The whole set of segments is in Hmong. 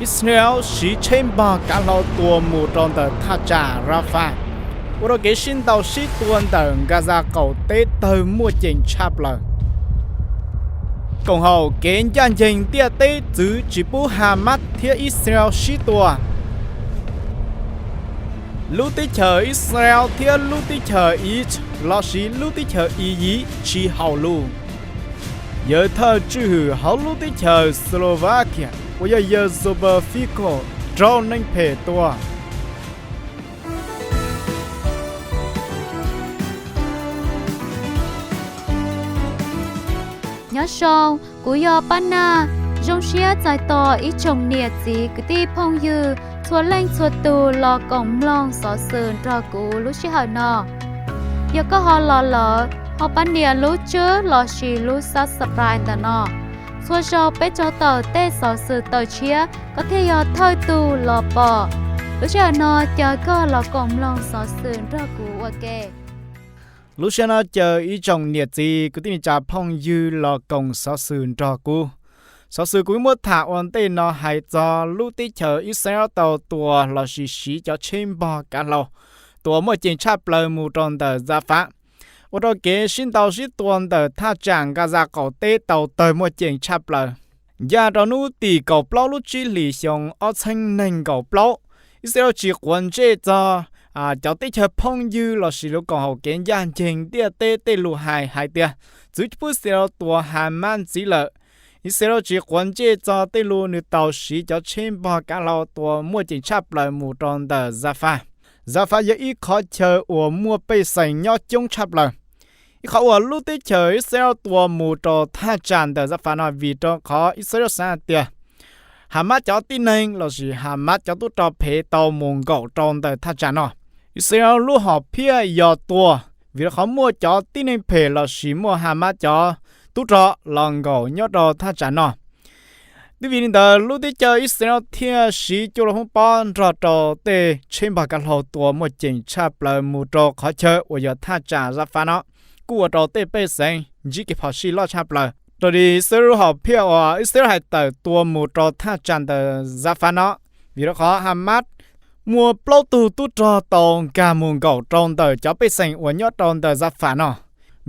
Israel siv tsheb npog kav hlau tua mus rau ntawm thaj tsam Rafah, ua rau kev sib ntaus sib tua ntawm Gaza qaum teb tawg muaj ceem tshaj plaws. Koom haum kev ncaj ncees ntiaj teb txwv tsis pub Hamas thiab Israel sib tua. Lub teb chaws Israel thiab lub teb chaws Ij lossis lub teb chaws Iyiv tsis haum lus. Yawg thawj tswj hwm hauv lub teb chaws Slovakia uas yog yawg Robert Fico raug neeg phem tua. Nyob zoo, kuv yog Paj Naj. Zoo siab txais tos ib tsoom niam txiv kwv tij phooj ywg txhua leej txhua tus los koom mloog xov xwm nrog kuv lub sij hawm no. Yog koj ho los lawm, ho pab nias lub tswb lossis lub subscribe ntawm no. Txhua zaus peb tso tawm tej xov xwm tawm tshiab, koj thiaj yog thawj tug los pom. Lub sij hawm no caw koj los koom mloog xov xwm nrog kuv ua ke. Lub sij hawm no caw ib tsoom niam txiv kwv tij neej tsa phooj ywg los koom xov xwm nrog kuv. Xov xwm kuv muab tham ua ntej no hais txog lub teb chaws Israel tau tua lossis siv cov tsheb npog kav hlau tua muaj ceem tshaj plaws mus rau ntawm Rafah, ua rau kev sib ntaus sib tua ntawm thaj tsam Gaza qaum teb tau tawg muaj ceem tshaj plaws. Ncaj rau hnub tim kaum plaub lub tsib hlis xyoo ob txhiab nees nkaum plaub, Israel tsis quav ntsej txog cov teb chaws phooj ywg lossis lub koom haum kev ncaj ncees ntiaj teb tej lus hais hais tias txwv tsis pub Israel tua Hamas ntxiv lawm. Israel tsis quav ntsej txog tej lus nws tau siv cov tsheb npog kav hlau tua muaj ceem tshaj plaws mus rau ntawm Rafah. Rafah yog ib qhov chaw uas muaj pej xeem nyob coob tshaj plaws. Ib qhov uas lub teb chaws Israel tua mus rau thaj tsam ntawm Rafah no vim rau qhov Israel xav hais tias Hamas cov tib neeg lossis Hamas cov tub rog phem tau mus nkaum rau ntawm thaj tsam no. Israel lub hom phiaj yog tua, vim rau qhov muaj cov tib neeg phem lossis muaj Hamas cov tub rog los nkaum nyob rau thaj tsam no. Twb vim li ntawd lub teb chaws Israel thiaj siv cuaj luaj foob pob nrog rau tej tsheb npog kav hlau tua muaj ceem tshaj plaws mus rau qhov chaw uas yog thaj tsam Rafah no, kuj ua rau tej pej xeem ntsib kev phom sij loj tshaj plaws. Raws li Israel lub hom phiaj uas Israel hais tawm tua mus rau thaj tsam ntawm Rafah no, vim rau qhov Hamas muaj plaub tug tub rog tau nkag mus nkaum rau ntawm cov pej xeem uas nyob rau ntawm Rafah no.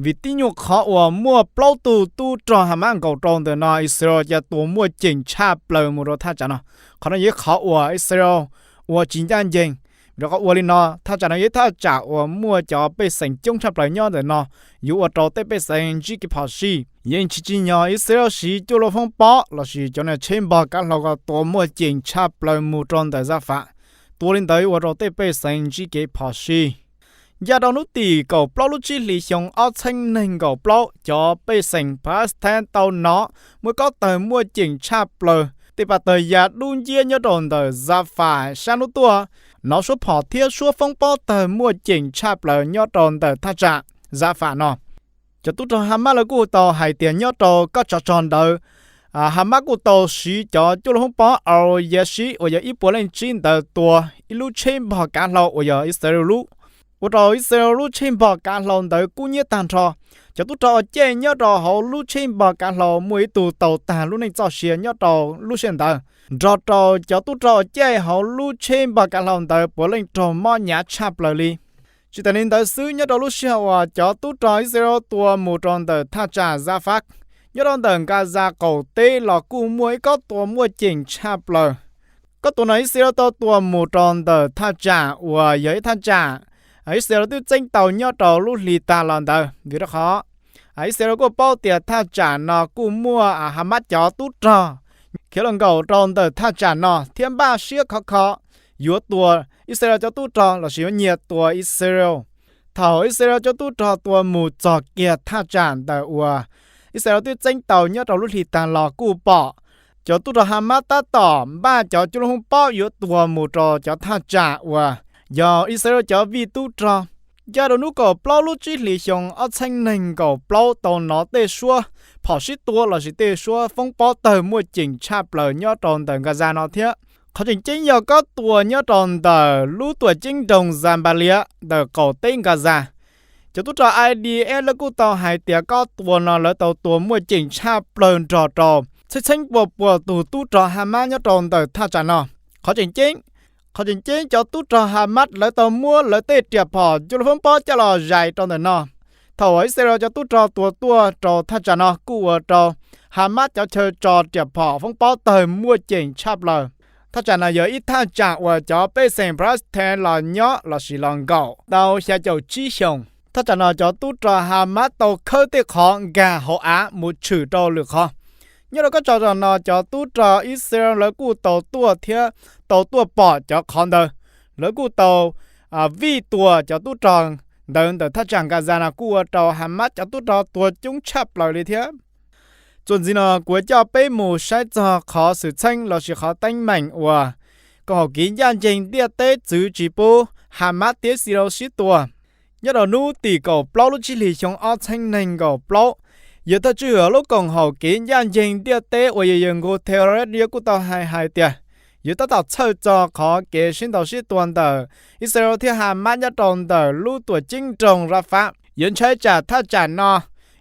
Vim tib nyuag qhov uas muaj plaub tug tub rog Hamas nkaum rau ntawm no Israel cia tua muaj ceem tshaj plaws mus rau thaj tsam no. Qhov no yog ib qhov uas Israel ua tsis ncaj ncees, vim rau qhov ua li no thaj tsam no yog ib thaj tsam uas muaj cov pej xeem coob tshaj plaws nyob ntawm no, yuav ua rau tej pej xeem ntsib kev phom sij. Yeej tsis tsim nyog Israel siv cuaj luaj foob pob lossis cov tsheb npog kav hlau ko tua muaj ceem tshaj plaws mus rau ntawm Rafah. Tua li ntawd ua rau tej pej xeem ntsib kev phom sij. Ncaj rau hnub tim kaum plaub lub tsib hlis xyoo ob txhiab nees nkaum plaub, cov pej xeem Palestine tau hnov muaj kob tawg muaj ceem tshaj plaws, tej pa tawg ya dub nciab nyob rau ntawm Rafah sab hnub tuaj, hnov suab phom thiab suab foob pob tawg muaj ceem tshaj plaws nyob rau ntawm thaj tsam Rafah no. Cov tub rog Hamas lawv kuj tau hais tias nyob rau kob tsov rog ntawd, Hamas kuj tau siv cov cuaj luaj foob pob Al Yassin uas yog ib puas leej tsib ntawd tua ib lub tsheb npog kav hlau uas yog Israel lub, ua rau Israel lub tsheb npog kav hlau ntawd kub hnyiab tag nrho. Cov tub rog ua caij nyob rau hauv lub tsheb npog kav hlau muaj ib tug tau tag lub neej txoj sia nyob rau lub sij hawm ntawd, nrog rau cov tub rog ua caij hauv lub tsheb npog kav hlau ntawd puav leej raug mob hnyav tshaj plaws li. Tsis tas li ntawd xwb, nyob rau lub sij hawm uas cov tub rog Israel tua mus rau ntawm thaj tsam Rafah, nyob rau ntawm Gaza qaum teb los kuj muaj ib kob tua muaj ceem tshaj plaws. Kob tua no Israel tau tua mus rau ntawm thaj tsam uas yog ib thaj tsam Israel twb txeeb tau nyob rau lub hli tag los ntawd, vim rau qhov Israel kuj paub tias thaj tsam no kuj muaj Hamas cov tub rog khiav los nkaum rau ntawm thaj tsam no thiab npaj siab khov kho yuav tua Israel cov tub rog lossis yuav nyiag tua Israel. Thaum Israel cov tub rog tua mus txog kiag thaj tsam ntawm uas Israel twb txeeb tau nyob rau lub hli tag los kuj pom cov tub rog Hamas tab tom npaj cov cuaj luaj foob pob yuav tua mus rau cov thaj tsam uas yog Israel cov vij tub rog. Ncaj rau hnub kaum plaub lub tsib hlis xyoo ob txhiab nees nkaum plaub tau hnov tej suab phom sib tua lossis tej suab foob pob tawg muaj ceem tshaj plaws nyob rau ntawm Gaza no thiab. Qhov tseem ceeb yog kob tua nyob rau ntawm lub tuam ceeb nroog Jabalia ntawm qaum teb Gaza. Cov tub rog I D F lawv kuj tau hais tias kob tua no lawv tau tua muaj ceem tshaj plaws nrog rau txheeb txheeb puas puas tus tub rog Hamas nyob rau ntawm thaj tsam no. Qhov tseem ceeb, qhov tseem ceeb cov tub rog Hamas lawv tau muab lawv tej riam phom cuaj luaj foob pob coj los zais rau ntawm no. Thaum uas Israel cov tub rog tua tuaj rau thaj tsam no kuj ua rau Hamas cov chaw tso riam phom foob pob tawg muaj ceem tshaj plaws. Thaj tsam no yog ib thaj tsam uas cov pej xeem Palestine los nyob lossis los nkaum tau xya caum tsib xyoos. Thaj tsam no cov tub rog Hamas tau khawb tej qhov nkag hauv av mus tshwm rau lwm qhov. Nyob rau kab tsov zos no cov tub rog Israel lawv kuj tau tuaj thiab tau tuaj pom cov qhov ntawd. Lawv kuj tau vij tua cov tub rog ntawd ntawm thaj tsam Gaza no kuj ua rau Hamas cov tub rog tuag coob tshaj plaws li thiab. Txuas ntxiv no kuv coj peb mus saib txog qhov xwm txheej lossis qhov teeb meem uas koom haum kev ncaj nceeg ntiaj teb txwv tsis pub Hamas thiab Israel sib tua. Nyob rau hnub tim kaum plaub lub tsib hlis xyoo ob txhiab nees nkaum plaub, yawg thawj tswj hwm hauv lub koom haum kev ncaj nceeg ntiaj teb uas yog yawg Guterres yawg kuj tau hais hais tias, yawg tab tom txhawj txog qhov kev sib ntaus sib tua ntawm Israel thiab Hamas nyob rau ntawm lub tuam ceeb nroog Rafah. Yawg ntshai tsam thaj tsam no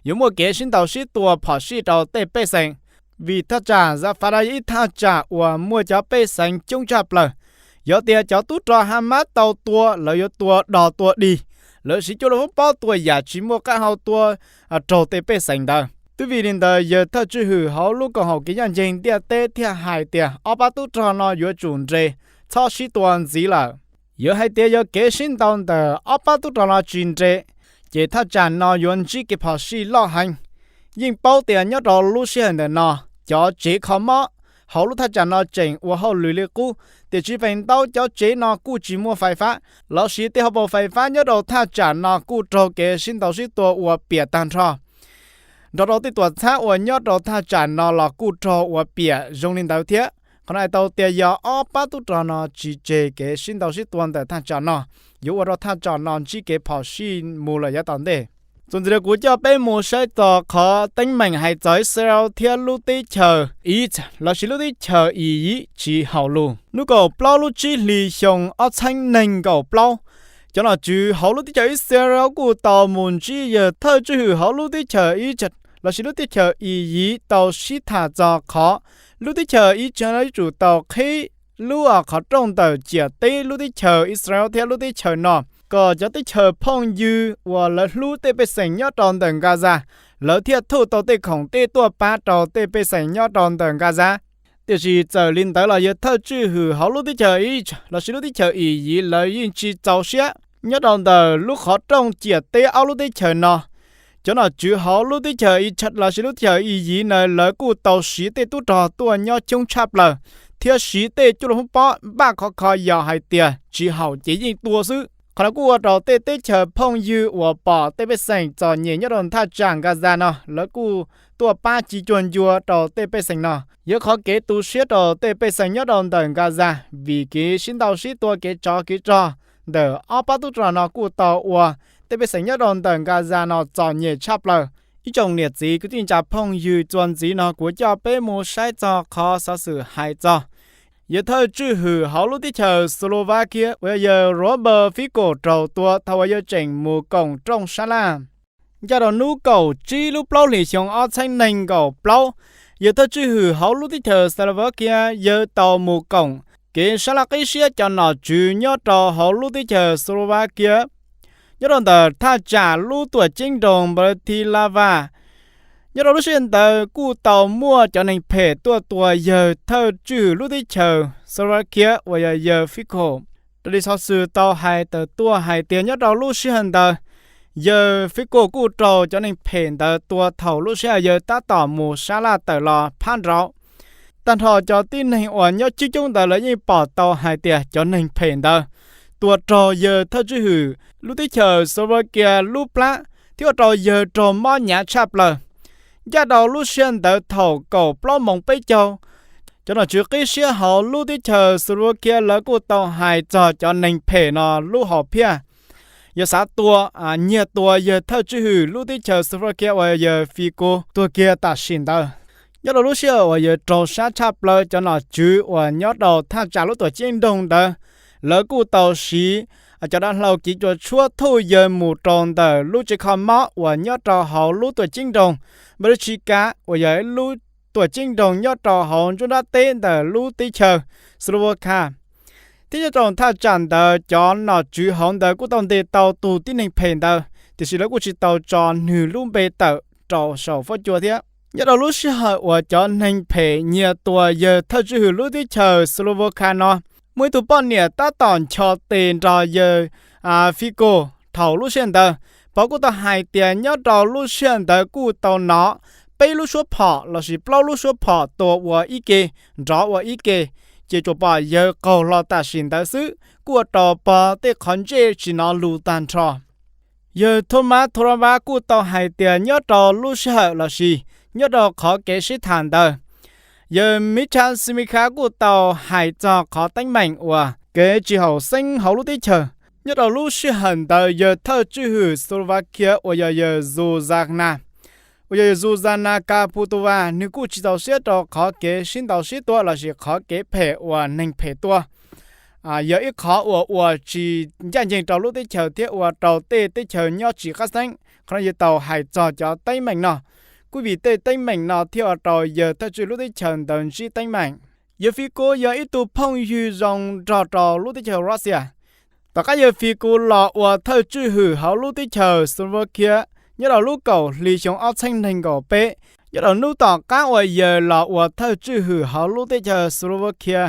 yuav muaj kev sib ntaus sib tua phom sij rau tej pej xeem, vim thaj tsam Rafah no yog ib thaj tsam uas muaj cov pej xeem coob tshaj plaws. Yog tias cov tub rog Hamas tau tua, lawv yuav tua dog tua dig, lawv siv cuaj luaj foob pob tua yam tsis muaj qab hau tua raug tej pej xeem ntawd. Twb vim li ntawd yawg thawj tswj hwm hauv lub koom haum kev ncaj nceeg ntiaj teb thiaj hais tias ob pab tub rog no yuav tsum nres, txhob sib tua ntxiv lawm. Yawg hais tias yog kev sib ntaus ntawm ob pab tub rog no tsis nres, ces thaj tsam no yuav ntsib kev phom sij loj heev. Yeej paub tias nyob rau lub sij hawm ntawm no, cov tsev kho mob hauv lub thaj tsam no tseem ua hauj lwm li qub, tiam sis feem ntau cov tsev no kuj tsis muaj fais fab, lossis tej hauv paus fais fab nyob rau thaj tsam no kuj raug kev sib ntaus sib tua ua piam tag nrho. Nrog rau tej tuam txhab uas nyob rau thaj tsam no los kuj raug ua piam zoo li ntawd thiab. Qhov no hais tau tias yog ob pab tub rog no tsis tseg kev sib ntaus sib tua ntawm thaj tsam no, yuav ua rau thaj tsam no ntsib kev phom sij mus lawm yav tom ntej. Txuas ntxiv rau kuv coj peb mus saib txog qhov teeb meem hais txog Israel thiab lub teb chaws Ij lossis lub teb chaws Iyiv tsis haum lus. Hnub kaum plaub lub tsib hlis xyoo ob txhiab nees nkaum plaub, cov nom tswv hauv lub teb chaws Israel kuj tau mus ntsib yawg thawj tswj hwm hauv lub teb chaws Ij lossis lub teb chaws Iyiv tau sib tham txog qhov lub teb chaws Ij yuav tsum tau qhib lub qhov rooj ntawm ciam teb lub teb chaws Israel thiab lub teb chaws no, kom cov teb chaws phooj ywg uas lawv hlub tej pej xeem nyob rau ntawm Gaza, lawv thiaj thuj tau tej khoom tej tuaj pab rau tej pej xeem nyob rau ntawm Gaza. Tiam sis txawm li ntawd los yawg thawj tswj hwm hauv lub teb chaws Ij lossis lub teb chaws Iyiv lawv yeej tsis txaus siab. Nyob rau ntawm lub qhov rooj ciam teb ob lub teb chaws no, cov nom tswv hauv lub teb chaws Ij lossis lub teb chaws Iyiv na lawv kuj tau siv tej tub rog tuaj nyob coob tshaj plaws, thiab siv tej cuaj luaj foob pob npaj khov kho yog hais tias tsis haum ces yeej tua xwb. Qhov no kuj ua rau tej teb chaws phooj ywg uas pom tej pej xeem txom nyem nyob rau thaj tsam Gaza no lawv kuj tuaj pab ci cuag ncua rau tej pej xeem no. Yog qhov kev tu siab rau tej pej xeem nyob rau ntawm Gaza, vim kev sib ntaus sib tua kev tsov kev rog ntawm ob pab tub rog no kuj tau ua tej pej xeem nyob rau ntawm Gaza no txom nyem tshaj plaws. Ib tsoom niam txiv kwv tij neej tsa phooj ywg, txuas ntxiv no kuv coj peb mus saib txog qhov xov xwm hais txog yawg thawj tswj hwm hauv lub teb chaws Slovakia uas yog yawg Robert Fico raug tua thaum uas yawg tseem mus koom rooj sab laj. Ncaj rau hnub kaum tsib lub plaub hlis xyoo ob txhiab nees nkaum plaub, yawg thawj tswj hwm hauv lub teb chaws Slovakia yawg tau mus koom kev sab laj qib siab cov nom tswv nyob rau hauv lub teb chaws Slovakia, nyob rau ntawm thaj tsam lub tuam ceeb nroog Bratislava. Nyob rau lub sij hawm ntawd kuj tau muaj cov neeg phem tuaj tua yawg thawj tswj hwm lub teb chaws Slovakia uas yog yawg Fico. Raws li xov xwm tau hais tawm tuaj hais tias nyob rau lub sij hawm ntawd, yawg Fico kuj raug cov neeg phem ntawd tua thaum lub sij hawm yawg tab tom mus sab laj tawm los phab nraud. Tag nrho cov tib neeg uas nyob coob coob ntawd lawv yeej pom tau hais tias cov neeg phem ntawd tua raug yawg thawj tswj hwm lub teb chaws Slovakia lub plab thiab ua rau yawg raug mob hnyav tshaj plaws. Ncaj rau lub sij hawm ntawd thaum kaum plaub moos peb caug, cov nom tswv qib siab hauv lub teb chaws Slovakia lawv kuj tau hais txog cov neeg phem no lub hom phiaj, yog xav tua, nyiag tua yawg thawj tswj hwm lub teb chaws Slovakia uas yawg Fico tuag kiag tam sim ntawd. Nyob rau lub sij hawm uas yawg raug sab tshaj plaws, cov nom tswv uas nyob rau thaj tsam lub tuam ceeb nroog ntawd lawv kuj tau siv cov dav hlau kev cua tshuab thuj yawg mus rau ntawm lub tsev kho mob uas nyob rau hauv lub tuam ceeb nroog Bratislava uas yog ib lub tuam ceeb nroog nyob rau hauv nruab nrab teb ntawm lub teb chaws Slovakia. Thiab nyob rau thaj tsam ntawd cov nom tswv hauv ntawd kuj tau ntes tau tus tib neeg phem ntawd, tiam sis lawv kuj tsis tau tso nws lub npe tawm rau saum fab cua thiab. Nyob rau lub sij hawm uas cov neeg phem nyiag tua yawg thawj tswj hwm lub teb chaws Slovakia no, muaj ib tug poj niam tab tom ncho tes nrog yawg Fico thaum lub sij hawm ntawd. Pov kuj tau hais tias nyob rau lub sij hawm ntawd kuj tau hnov peb lub suab phom lossis plaub lub suab phom tua ua ib ke, nrov ua ib ke, ces tsuas pom yawg qaug hlo tam sim ntawd xwb, kuj ua rau Pov tej qhov ntsej tsis hnov lus tag nrho. Yawg Thomas Thorvald kuj tau hais tias nyob rau lub sij hawm lossis nyob rau qhov kev sib tham ntawd, yawg Michal Simikha kuj tau hais txog qhov teeb meem uas kev tsis haum xeeb hauv lub teb chaws. Nyob rau lub sij hawm ntawd yawg thawj tswj hwm Slovakia uas yog yawg Zuzana, uas yog yawg Zuzana Kaputova, nws kuj tsis txaus siab rau qhov kev sib ntaus sib tua lossis qhov kev phem uas neeg phem tua. Yog ib qhov uas ua tsis ncaj ncees rau lub teb chaws thiab ua rau tej teb chaws nyob tsis qab xeeb. Qhov no yog tau hais txog cov teeb meem no. Kuj vim tej teeb meem no thiaj ua rau yawg thawj tswj lub teb chaws ntawd ntsib teeb meem. Yawg Fico yog ib tug phooj ywg zoo nrog rau lub teb chaws Russia. Tom qab yawg Fico los ua thawj tswj hwm hauv lub teb chaws Slovakia nyob rau lub kaum hli xyoo ob txhiab nees nkaum peb, nyob rau hnub tom qab uas yawg los ua thawj tswj hwm hauv lub teb chaws Slovakia,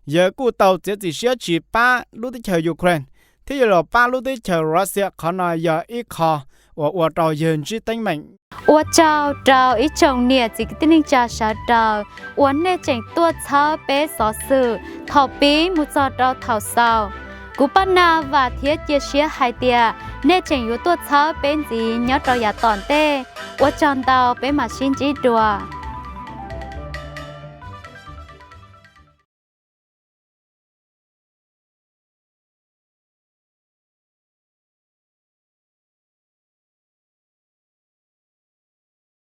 yawg kuj tau txiav txim siab tsis pab lub teb chaws Ukraine thiab yawg los pab lub teb chaws Russia. Qhov no yog ib qho uas ua rau yawg ntsib teeb meem. Ua tsaug rau ib tsoom niam txiv kwv tij neej tsa sawv daws uas nej tseem tuaj txhawb peb xov xwm thaum pib mus txog rau thaum xaus. Kuv paj na vam thiab cia siab hais tias nej tseem yuav tuaj txhawb peb ntxiv nyob rau yav tom ntej. Ua tsaug ntau, peb mam sib ntsib dua.